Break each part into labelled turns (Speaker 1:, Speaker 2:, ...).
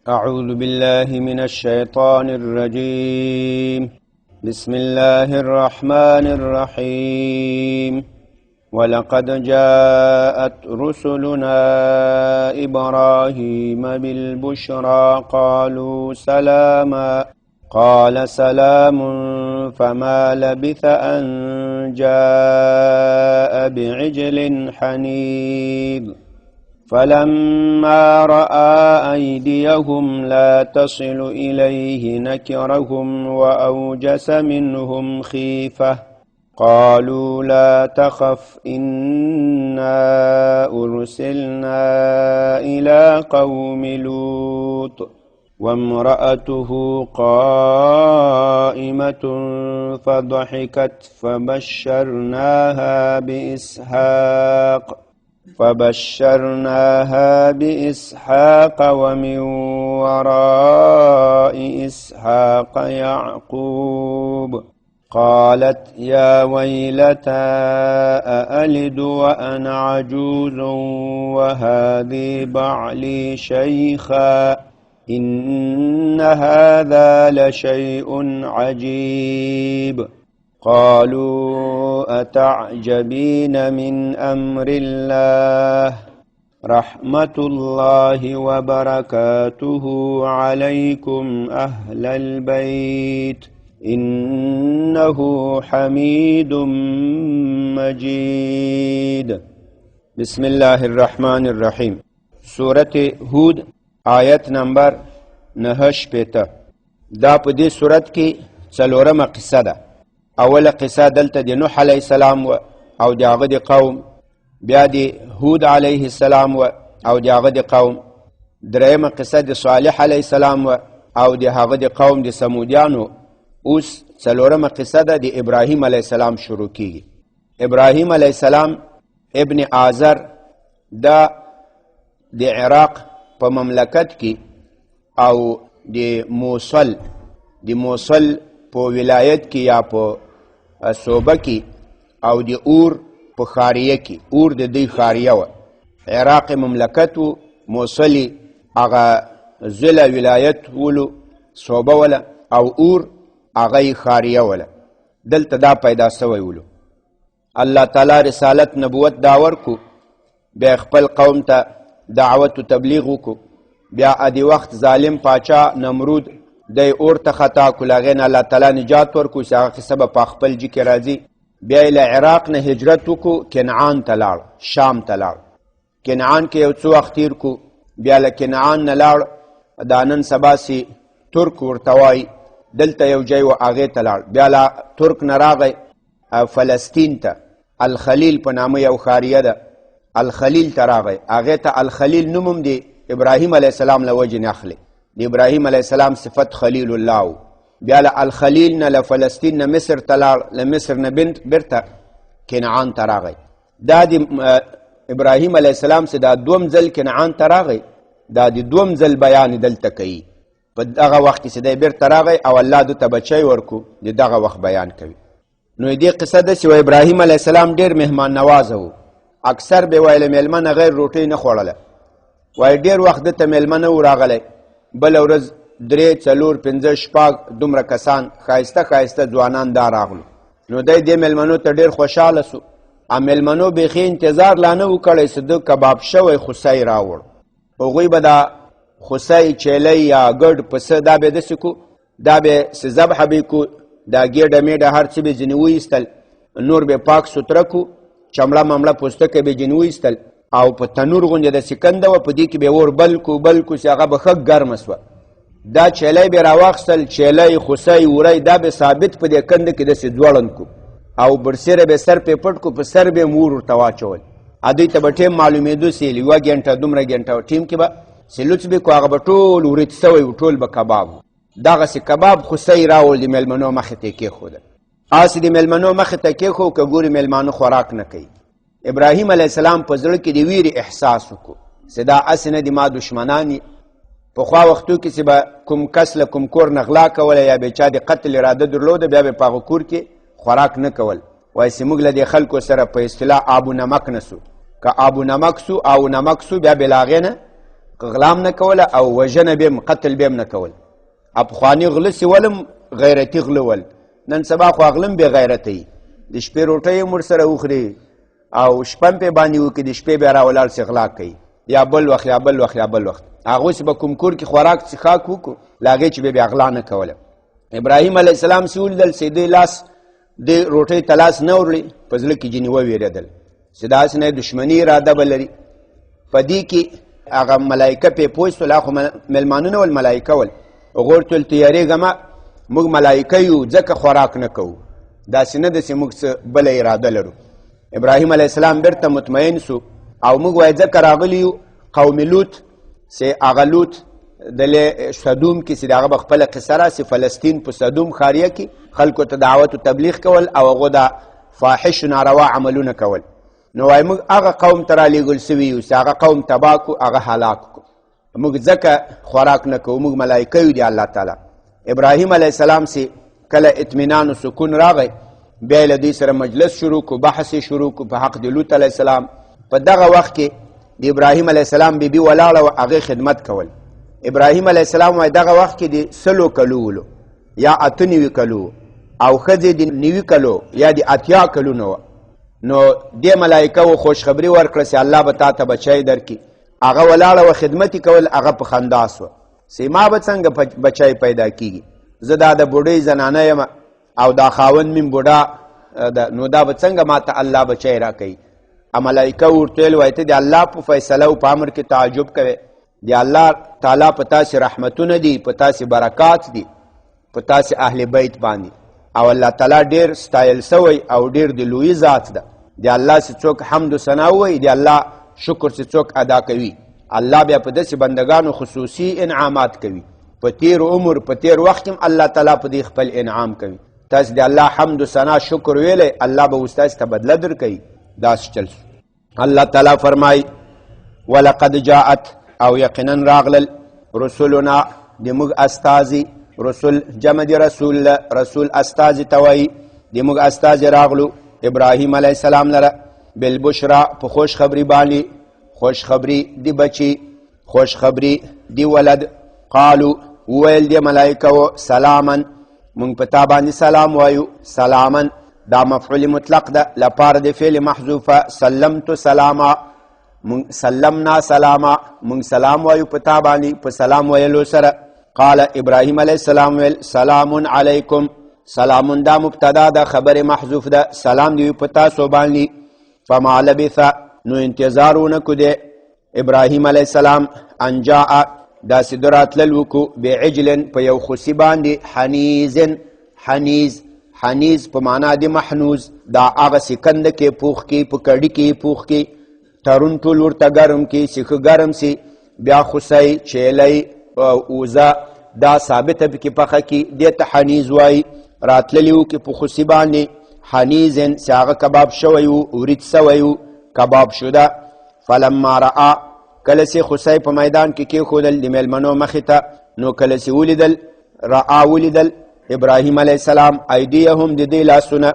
Speaker 1: أعوذ بالله من الشيطان الرجيم. بسم الله الرحمن الرحيم. ولقد جاءت رسلنا إبراهيم بالبشرى قالوا سلاما، قال سلام فما لبث أن جاء بعجل حنيذ. فلما رأى أيديهم لا تصل إليه نكرهم وأوجس منهم خيفة، قالوا لا تخف إنا أرسلنا إلى قوم لوط. وامرأته قائمة فضحكت فبشرناها بإسحاق ومن وراء إسحاق يعقوب. قالت يا ويلتى أألد وأنا عجوز وهذه بعلي شيخا، إن هذا لشيء عجيب. قالوا أتعجبين من أمر الله، رحمة الله وبركاته عليكم أهل البيت، إنه حميد مجيد. بسم الله الرحمن الرحيم. سورة هود آیت نمبر 9. دا په دې سورت کې څلورمه قصه ده. اوله قصه دلته د نوح علیه السلام و او د هغه د قوم، بیا د هود علیه السلام و او د هغه د قوم، درېیمه قصه د صالح علیه السلام و او د هغه د قوم د سمودیانو. اوس څلورمه قصه ده د ابراهیم علیه السلام شروع کیږي. ابراهیم علیه السلام ابن آزر دا د عراق په مملکت کې او د موصل په ولایت کې یا په صوبه کې او د اور په ښاریه کې، اور د دوی ښاریه وه، عراق مملکت و، موصل هغه ضلع ولایت ولو صوبه وله او اور هغه یې ښاریه وله. دلته دا پیدا سوی ولو. الله تعالی رسالت نبوت دا ورکو، بیا خپل قوم ته دعوت و تبلیغ وکړو. بیا ادي وخت ظالم پاچا نمرود دی اور ته خطا کو، له هغې نه الله تعالی نجات ورکړو چې هغه قصه به په خپل جي کې راځي. بیا یې له عراق نه هجرت وکړو، کنعان ته لاړ، شام ته لاړ. کنعان کې یو څو وخت تېر کړو، بیا له کنعان نه لاړ، دا نن سبا سي ترک ورته وایي، دلته یو ځای و هغې ته لاړ. بیا له ترک نه راغی فلسطین ته، الخلیل په نامه یو ښاریه ده، الخلیل ته راغی. هغې ته الخلیل نوم هم د ابراهیم علیه السلام له وجې نه اخلي، د ابراهیم علیه السلام صفت خلیل الله و. بیا له الخلیل نه له فلسطین نه مصر ته لاړ، له مصر نه بیرته کنعان ته راغی. دا د ابراهیم علیه السلام چې دا دوم ځل کنعان ته راغی، دا د دوم ځل بیان دلته کوي. په دغه وخت کې چې دی بیرته راغی او الله ده ته بچی ورکو، د دغه وخت بیان کوي. نو دې قصه داسې وه، ابراهیم علیه السلام ډېر مهمان نوازه و، اکثر به ویل مېلمه نه غیر روټۍ نه خوړله. وایي ډېر وخت ده ته مېلمه نه و راغلی. بله ورځ 3 4 5 6 دومره کسان ښایسته ښایسته ځوانان دا راغلو. نو دی دې مېلمنو ته ډېر خوشحاله سو. مېلمنو بیخي انتظار لا نه و کړی چې ده کباب شوی خوسی راوړ. هغوی به دا خوسی چیلی یا ګډ پسه دا به داسې کو، دا به څه ذبحه به کو، دا ګېډه مېډه هر څه به ځینې وایستل، نور به پاک سوتره کو، چمړه ممړه پوستکی به ځینې وایستل او په تنور غوندې داسې کنده وه، په دې کې به اور بل کو بل کو چې هغه به ښه ګرمه سوه. دا چیلی به راواخیستل، چیلی خوسی وری دا به ثابت په دې کنده کې داسې ځوړند کو او برسېره به سر پرې پټ کو، په سر به یې اور ورته واچول. دوی ته به ټیم معلومېدو چې یوه ګنټه دومره ګنټه ټیم کې به چې لوڅ به کو، هغه به ټول ورید سوی و، ټول به کباب و. دغسې کباب خوسی راوړ د مېلمنو مخې ته یې کېښودل. هسې د مېلمنو مخې ته کېښو، که ګوري مېلمانه خوراک نه کوي. ابراهیم علیه السلام په زړه کې د ویرې احساس وکړو چې دا هسې نه دي ما دښمنان یې. پخوا وختو کې چې به کوم کس له کوم کور نه غلا کوله یا به چا د قتل اراده درلوده، بیا به په هغه کور کې خوراک نه کول. وایي چې موږ له دې خلکو سره په اصطلاح آب و نمک نه سو، که آب و نمک سو او نمک سو بیا به له هغې نه غلام نه کوله او وژنه به هم قتل به هم نه کول. پخواني غله چې ول هم غیرتي غله ول، نن سبا خو غله هم بې غیرته وي، د شپې روټۍ هم ورسره وخوري او شپه هم پرې باندې وکړي، د شپې بیا راولاړ سي غلا کوي، یا بل وخت یا بل وخت یا بل وخت. هغوی چې به کوم کور کې خوراک څښاک وکړو، له هغې چې به بیا غلا نه کوله. ابراهیم علیه السلام چې ولیدل چې دوی لاس د روټۍ ته لاس نه وروړي، په زړه کې ځینې ووېرېدل چې داسې نه دښمني اراده به لري. په دې کې هغه ملایکه پې پوه سول، خو مېلمانونه ول، ملایکه ول. هغو ورته ویل ته یېرېږه مه، موږ ملایکه یو ځکه خوراک نه کوو، داسې نه ده چې موږ څه بله اراده لرو. ابراهیم علیه السلام بیرته مطمئن سو او موږ وایي ځکه راغلي یو قوم لوط، چې هغه لوط د صدوم کې چې د هغه به خپله قصه راسي، فلسطین په صدوم ښاریه کې خلکو ته دعوت و تبلیغ کول او هغو دا فاحش ناروا عملونه کول. نو وایي موږ هغه قوم ته رالیږل سوي یو چې هغه قوم تباه کړو، هغه هلاک کړو، موږ ځکه خوراک نه کوو، موږ ملایکه یو دی الله تعالی. ابراهیم علیه السلام سي کله اطمینان و سکون راغی، بیا له دوی سره مجلس شروع کو، بحث یې شروع کو په حق د لوط علیه السلام. په دغه وخت کې د ابراهیم علیه السلام بیبي ولاړه وه، هغې خدمت کول. ابراهیم علیه السلام وایي دغه وخت کې د 100 کلو ولو یا 98 کلو او ښځې د 90 کلو یا د 80 کلونو وه. نو دې ملایکه و خوشخبري ورکړه چې الله به تا ته بچی درکړي. هغه ولاړه وه، خدمت یې کول، هغه په خندا سوه چې ما به څنګه بچی پیدا کیږي، زه دا د بوډۍ زنانه یم او دا خاوند مې بوډا ده، نو دا به څنګه ما ته الله بچی راکوي. ملایکه ورته ویل وایي ته د الله په فیصله او په امر کې تعجب کوې، د الله تعالی په تاسې رحمتونه دي، په تاسې برکات دي، په تاسې اهل بیت باندې، او الله تعالی ډیر ستایل سوی او ډیر د لوی ذات ده. د الله چې څوک حمد و ثنا ووایي، د الله شکر چې څوک ادا کوي، الله بیا په داسې بندګانو خصوصي انعامات کوي. په تیر عمر په تیر وخت هم الله تعالی په دې خپل انعام کوي. تاسو د الله حمد و ثنا شکر ویلی، الله به اوس تاسو ته بدله درکوي. داسې چل سو. الله تعالی فرمای ولقد جاءت او یقینا راغلل رسولنا د موږ استازي، رسول جمع دی رسول، رسول استازي ته وایي، د موږ استازي راغلو ابراهیم علیه السلام لره بالبشرا په خوشخبری باندې، خوشخبری دی بچی، خوشخبری دی ولد. قالو وویل دی ملایکه و سلاما، مونږ په تا باندې سلام وایو. سلاما دا مفعول مطلق ده لپاره د فعل محذوفه، سلمت سلاما، مونږ سلمنا سلاما، مونږ سلام وایو په تا باندې په سلام ویلو سره. قال ابراهیم علیه السلام ویل سلام علیکم، سلام دا مبتدا ده خبر محذوف ده، سلام دی په تاسو باندې. فما لبث نو انتظار ونه کو دی ابراهیم علیه السلام ان جاء داسې د راتلل وکړو بعجل په یو خوسي باندې، حنیز، حنیز، حنیز په معنا د محنوز، دا هغه سکند کې پوخ کې په کړي کې پوخ کې ترون ټول ورته ګرم کې چې ښه ګرم سي، بیا خوسی چیلی اوزه دا ثابته پکې پخه کې، دې ته حنیز وایي. راتللی و کې په خوسي باندې حنیزن چې هغه کباب شوی و، ورید سوی و، کباب شده. فلما رأى کله چې خوسی په میدان کې کېښودل د میلمنو مخې ته، نو کله چې ولیدل، رأى ولیدل ابراهیم علیه السلام ایدیهم د دې لاسونه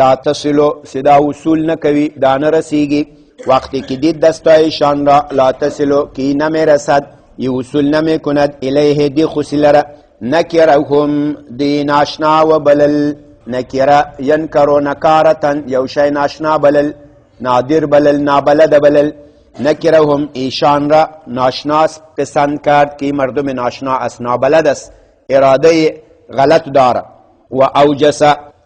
Speaker 1: لا تصلو چې دا وصول نه کوي، دا نه رسیږي. وقتی که دید دستایشان را لا تصلو کی نمیرسد، ای وصول نمیکند الیه دی خوسی لره. نکرهم دی ناشنا وبلل، نکره ینکرو نکارتا یو شی ناشنا بلل، نادر بلل، نابلد بلل. نکرهم ایشان را ناشناس پسند کرد که مردم ناشنا است، نابلد است، اراده غلط داره. و اوجس،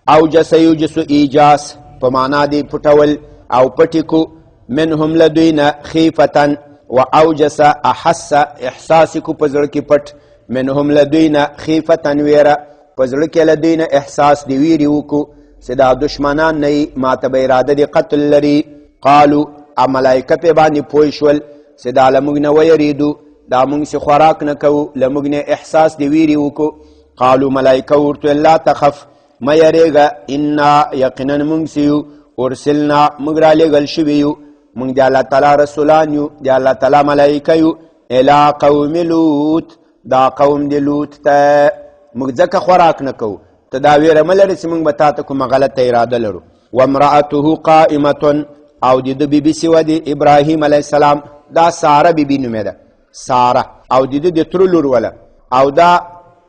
Speaker 1: اوجس یوجس ایجاس په معنا دی پټول او پټی کو، منهم لدوی نه خیفتن. و اوجس احس احساس کو په زړه کې پټ، منهم لدوی نه خیفتن ویره، په زړه کې له دوی نه احساس د ویرې وکړو چې دا دشمنان نه یي، ماته به اراده د قتل لري. قالو ا ملایکه پې باندې پوه شول چې دا له موږ نه ویرېدو، دا موږ چې خوراک نه کوو، له موږ نه احساس د ویرې وکړو. قالو ملایکه ورته لا تخف، مه یریږه، انا یقینا موږ چې یو ارسلنا موږ رالیږل شوي یو، موږ د الله تعالی رسولان یو، د الله تعالی ملایکه یو، الی قوم لوط، دا قوم د لوط ته. موږ ځکه خوراک نه کوو، ته دا ویره مه لرې چې موږ به تا ته کومه غلطه اراده لرو. وامرأته قائمة، او د ده بیبي سوه د ابراهیم علیه السلام، دا ساره بیبي نومېده. ساره او د ده د تره لور وله، او دا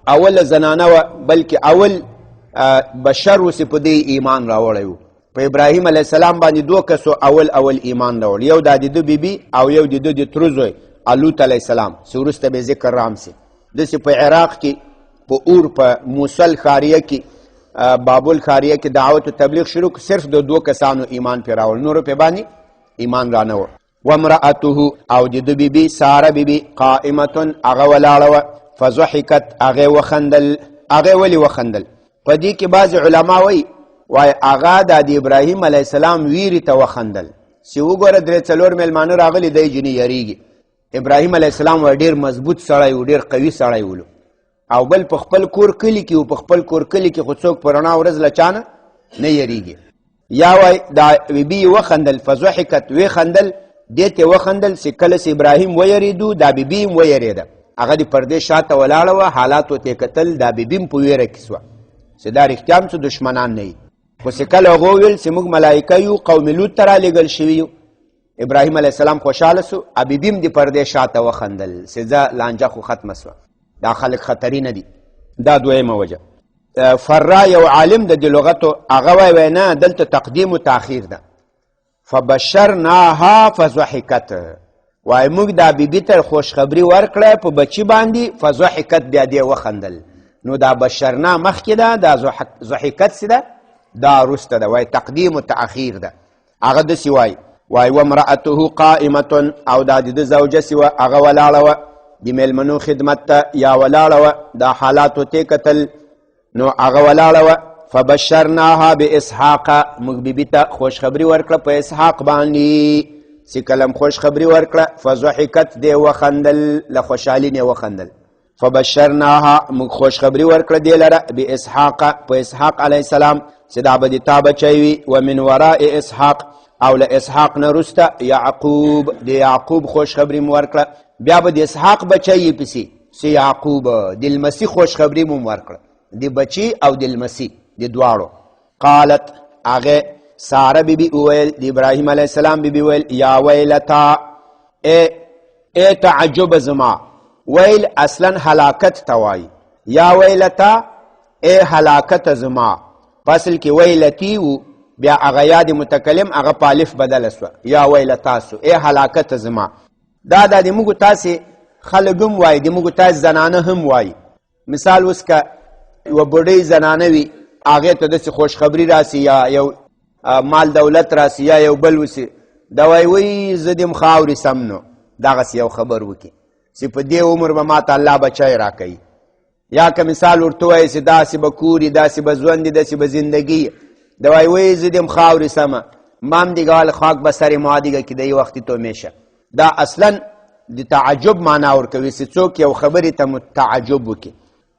Speaker 1: اوله زنانه وه، بلکې اول بشر و چې په دې ایمان راوړی و. په ابراهیم علیه السلام باندې دوه کسو اول اول ایمان راوړ، یو دا د ده بیبي او یو د ده د تره زوی لوط علیه السلام چې وروسته به ذکر رام سي. داسې په عراق کې په اور په موصل ښاریه کې بابل ښاریه کې دعوت او تبلیغ شروع، صرف د دوو کسانو ایمان پرې راوړ، نورو پرې باندې ایمان رانه وړ. وامرأته او د ده بیبي ساره بیبي قائمة هغه ولاړه وه، فضحکت هغې وخندل. هغې ولې وخندل؟ په دې کې بعضې علما وایي وایي هغه د ابراهیم علیه السلام ویرې ته وخندل چې وګوره درې څلور میلمانه راغلي دی جنې یریږي. ابراهیم علیه السلام وایي ډېر مضبوط سړی و، ډېر قوي سړی ولو، او بل په خپل کور کلي کې و، په خپل کور کلي کې خو څوک په رڼا ورځ له چا نه نه یریږي. یا وای دا بیبي یې وخندل، فضحکت ویې خندل، دې ته وخندل چې کله چې ابراهیم ویرېدو دا بیبي هم ویرېده، هغه د پردې شاته ولاړه وه، حالاتو ته یې کتل، دا بیبي هم په ویره کې سوه چې دا رښتیا هم څه دښمنان نه وي. خو چې کله هغو ویل چې موږ ملایکه یو، قوم لوط ته رالیږل شوي یو، ابراهیم علیه السلام خوشحاله سو، بیبي هم د پردې شاته وخندل چې ځه لانجه خو ختمه سوه، دا خلک خطري نه دي. دا دویمه وجه. فرا یو عالم د لغتو هغه وای وینا دلته تقدیم و تاخیر ده، فبشرناها فضحکت، وای موږ دا بیبي ته خوشخبری ورکړه په بچی باندې، فضحکت بیا دې وخندل. نو دا بشرنا مخکې ده، دا ضحکت څه ده، دا وروسته ده، وای تقدیم و تاخیر ده. هغه داسې وای وای وامرأته قائمة او دا د ده زوجه سي وه، هغه ولاړه وه د میلمنو خدمت ته یا ولاړه وه، دا حالاتو ته کتل، نو هغه ولاړه وه. فبشرناها باسحاق، موږ بیبي ته خوشخبري ورکړه په اسحاق باندې، چې کله هم خوشخبري ورکړه فضحکت دې وخندل، له خوشحالي نه وخندل. فبشرناها موږ خوشخبری ورکړه دې لره باسحاق په اسحاق علیه السلام چې دا به د تا بچی وي، ومن وراء اسحاق او له اسحاق نه وروسته یعقوب، د یعقوب خوشخبری مو ورکړه. بیا به د اسحاق بچی یې پسې چې یعقوب د لمسي خوشخبری مو ورکړه، د بچی او د لمسي د دواړو. قالت هغې ساره بی بی وویل، د ابراهیم علیه السلام بی بی وویل، یا ویلتا ای ای تعجب زما. ویل اصلا هلاکت ته وایي، یا ویلتا ای هلاکت زما، په اصل کې ویلتی وو، بیا هغه یا د متکلم هغه په الف بدله سوه، یا ویلتا سو، ای هلاکت زما. دا د موږ تاسې خلک هم وایي، د موږ تاسې زنانه هم وایي. مثال اوس که یوه بوډۍ زنانه وي، هغې ته داسې خوشخبري راسي یا یو مال دولت راسي یا یو بل وسي، دا وایي وایي زه دې هم خاورې سم، نو دغسې یو خبر وکړي چې په دې عمر به ماته الله بچی راکوي. یا که مثال ورته ووایي چې داسې به کور وي، داسې به ژوند وي، داسې به زندګي، دا وایي وایي زه دې هم خاورې سمه، ما هم دې ګوال خاک به سر ما دیګه کې دی وختي تو میشه. دا اصلا د تعجب معنا ورکوي چې څوک یو خبرې ته متعجب وکړي.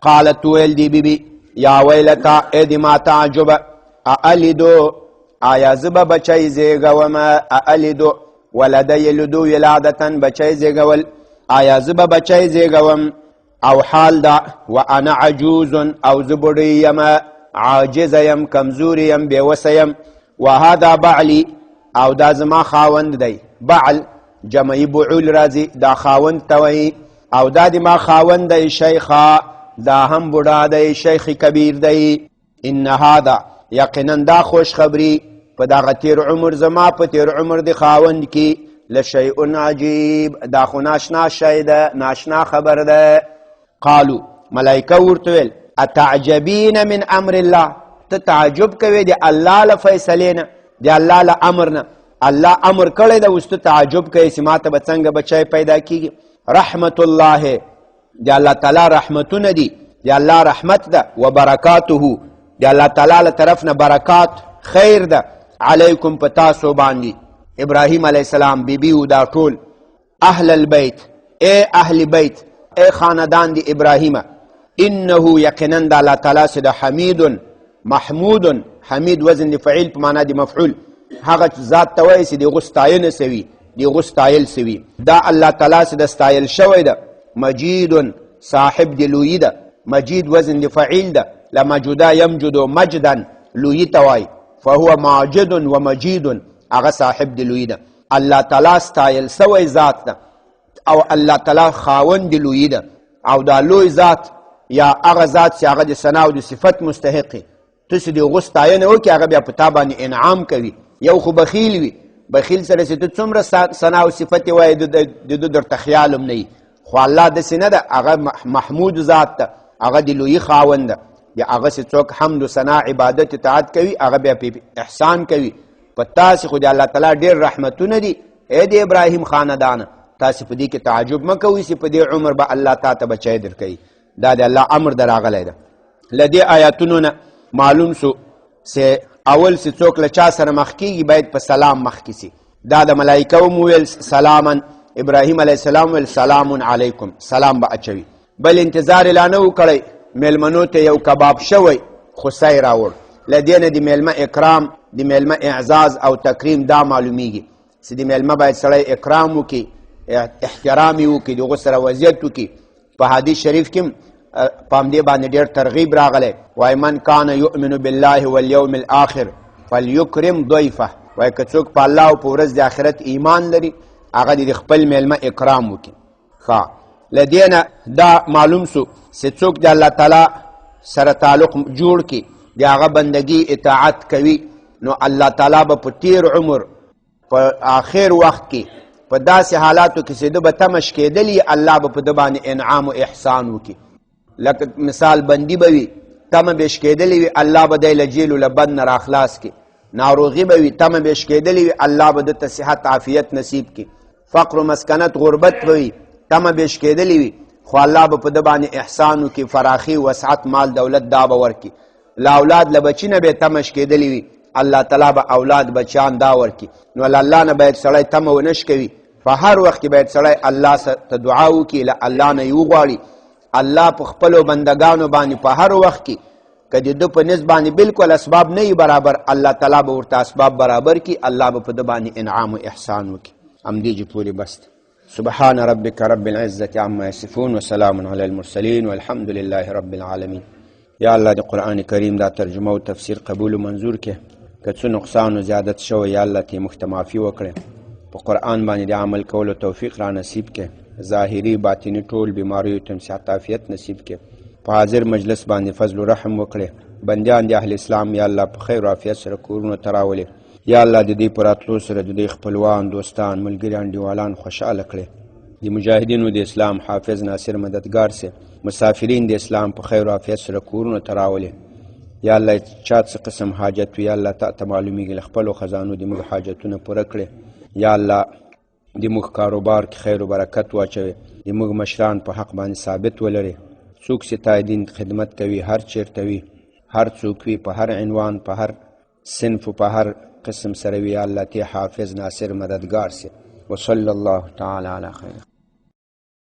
Speaker 1: قالت ویل دی بیبي یا ویلتا ای د ما تعجب، االیدو آیا زه به بچی زیږوم؟ االیدو ولد یلدو ولادتا بچی زیږول، آیا زه به بچی زیږوم؟ او حال دا وانا عجوز او زه بوډۍ یم، عاجزه یم، کمزوري یم، بېوسه یم. وهذا بعلی او دا زما خاوند دی. بعل جمعي بعول راځي، دا خاوند ته وایي، او دا د ما خاوند دی. شیخا دا هم بوډا دی، شیخ کبیر دی. ان هذا یقینا دا خوشخبری په دغه تیر عمر زما په تیر عمر د خاوند کې لشیء عجیب، دا خو ناشنا شی ده، ناشنا خبر ده. قالو ملائکه ورته ویل اتعجبین من امر الله، ته تعجب کوې د الله له فیصلې نه، د الله له امر نه. الله امر کړی ده، اوس ته تعجب کوې چې ماته به څنګه بچی پیدا کیږي. رحمت الله د الله تعالی رحمتونه دي، د الله رحمت ده، وبرکاته د الله تعالی له طرف نه برکات خیر ده، علیکم په تاسو باندې. ابراهیم علیه السلام بیبي او دا ټول اهل البیت، ای اهل بیت، ای خاندان دی ابراهیم، انه یقینا د الله تعالی سره حمید محمود. حمید وزن دی فعیل په معنا دی مفعول، هغه ذات ته وایي چې د هغو ستاینه سوي، د هغو ستایل سوي. دا الله تعالی چې د ستایل شوی ده، مجید صاحب د لویي ده. مجید وزن د فعیل ده، لمجدا یمجد مجدا لویي ته وایي، فهو ماجد و مجید، هغه صاحب د لویي ده. الله تعالی ستایل سوی ذات ده. او الله تعالی خاوند د لویي ده. او دا لوی ذات یا هغه ذات چې هغه د ثنا او د صفت مستحق، ته چې د هغو ستاینه وکړې، هغه بیا په تا باندې انعام کوي. یو خو بخیل وي، بخیل سره چې ته څومره ثنا او صفت وایې، د ده درته خیال هم نه وي. خو الله داسې نه ده، هغه محمود ذات ده، هغه د لویي خاوند ده. د هغه چې څوک حمد و ثنا عبادت اطاعت کوي، هغه بیا پې احسان کوي. په تاسې خو د الله تعالی ډېر رحمتونه دي، ای د ابراهیم خاندانه، تاسې په دې کې تعجب مه کوئ چې په دې عمر به الله تا ته بچی درکوي. دا د الله امر در راغلی ده. له دې آیاتونو نه معلوم سو چې اول چې څوک له چا سره مخ کېږي باید په سلام مخکې سي. دا د ملایکه هم وویل سلاما، ابراهیم علیه السلام ویل سلام علیکم، سلام به اچوي. بل انتظار لا نه و کړی، میلمنو ته یو کباب شوی خوسی راوړ. له دې نه د میلمه اکرام، د میلمه اعزاز او تکریم دا معلومیږي چې د میلمه باید سړی اکرام وکړي، احترام یې وکړي، د هغو سره وضعیت وکړي. په حدیث شریف کې په همدې باندې ډېر ترغیب راغلی، وایي من کان یؤمن بالله والیوم الاخر فلیکرم ضیفه، وایي که څوک په الله او په ورځ د آخرت ایمان لري، هغه دې د خپل میلمه اکرام وکړي. ښه، له دې نه دا معلوم سو چې څوک د الله تعالی سره تعلق جوړ کړي، د هغه بندګي اطاعت کوي، نو الله تعالی به په تیر عمر په آخر وخت کې په داسې حالاتو کې چې ده به تمه شکېدلي، الله به په ده باندې انعام او احسان وکړي. لکه مثال بندي به وي، تمه به شکېدلې وي، الله به دی له جیلو له بند نه راخلاص کړي. ناروغي به وي، تمه به شکېدلې وي، الله به ده ته صحت عافیت نصیب کړي. فقر و مسکنت غربت به وي، تمه به شکېدلې وي، خو الله به په ده باندې احسان وکړي، فراخي وسعت مال دولت دا به ورکړي. له اولاد له بچي نه به تمه شکېدلې وي، الله تعالی به اولاد بچیان دا ورکړي. نو له الله نه باید سړی تمه ونه شکوي، په هر وخت کې باید سړی الله ته دعا وکړي، له الله نه یې وغواړي. الله په خپلو بندګانو باندې په هر وخت کې که د ده په نسب باندې بالکل اسباب نه وي برابر، الله تعالی به ورته اسباب برابر کړي، الله به په ده باندې انعام و احسان وکړي. همدې جې پورې بس ده. سبحان ربك رب العزة عما يصفون وسلام على المرسلين والحمد لله رب العالمين. یا الله د قرآن کریم دا ترجمه او تفسیر قبول و منظور کې، که څه نقصان و زیادت شوی یا الله ته موږ ته معافي وکړې. په قرآن باندې د عمل کولو توفیق را نصیب کې، ظاهري باطني ټول بیماریو ته صحت عافیت نصیب کې، په حاضر مجلس باندې فضل و رحم وکړې. بندیان د اهل اسلام یا الله په خیر و عافیت سره کورونو ته راولې. یا الله د دې په راتلو سره د دوی خپلوان، دوستان، ملګري، انډیوالان خوشحاله کړې. د مجاهدینو د اسلام حافظ ناصر مددګار سه، مسافرین د اسلام په خیر او عافیت سره کورونو ته راولې. یا الله چا څه قسم حاجت وي، یا الله تا ته معلومیږي، له خپلو خزانو د موږ حاجتونه پوره کړې. یا الله د موږ کاروبار کې خیر او برکت واچوي، د موږ مشران په حق باندې ثابت ولري. څوک چې تا دین خدمت کوي، هر چیرته وي، هر څوک وي، په هر عنوان، په هر صنف، په هر قسم سره وي، یا الله ته حافظ ناصر مددگار سي. وصلی الله تعالی علی خیر.